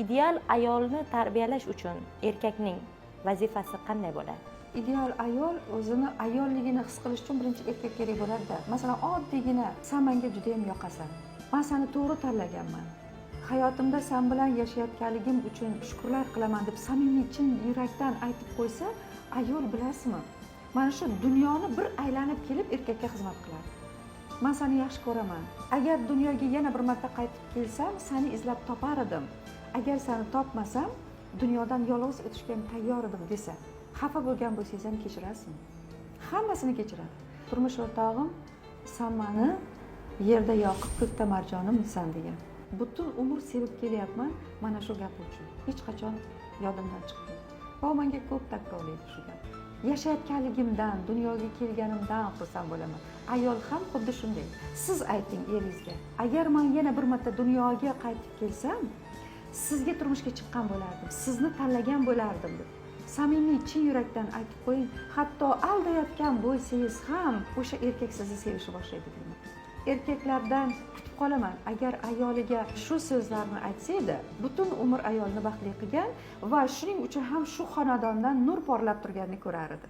Ideal ayolni tarbiyalash uchun erkakning vazifasi qanday bo'ladi? Ideal ayol o'zini ayolligini his qilish uchun birinchi erkak kerak bo'ladida. Masalan, oddiygina "San menga judayam yoqasan, man seni to'g'ri tanlaganman, hayotimda san bilan yashayotganligim uchun shukrlar qilaman" deb samimiy, chin yurakdan aytib qo'ysa ayol, bilasizmi, mana shu dunyoni bir aylanib kelib erkakka xizmat qiladi. "Man seni yaxshi ko'raman, agar dunyoga yana bir marta qaytib kelsam, seni izlab topar edim, agar seni topmasam, dunyodan yolg'iz o'tishga ham tayyor edim" desa, xafa bo'lgan bo'lsangiz ham kechirasizmi? Hammasini kechiradi. Turmush o'rtog'im "San mani yerda yoqut, ko'kda marjonimsan" degan. Butun umr sevib kelyapman mana shu gap uchun, hech qachon yodimdan chiqmaydi va u menga ko'p takrorlaydi shu gap. Yashayotganligimdan, dunyoga kelganimdan xursand bo'laman. Ayol ham xuddi shunday. Siz ayting eringizga: "Agar man yana bir marta dunyoga qaytib kelsam, sizga turmushga chiqqan bo'lardim, sizni tanlagan bo'lardim" deb samimiy, chin yurakdan aytib qo'ying. Hatto aldayotgan bo'lsangiz ham, o'sha erkak sizni sevishni boshlaydi deyman. Erkaklardan kutib qolaman, agar ayoliga shu so'zlarni aytsa edi, butun umr ayolni baxtli qilgan va shuning uchun ham shu xonadondan nur porlab turganini ko'rar edi.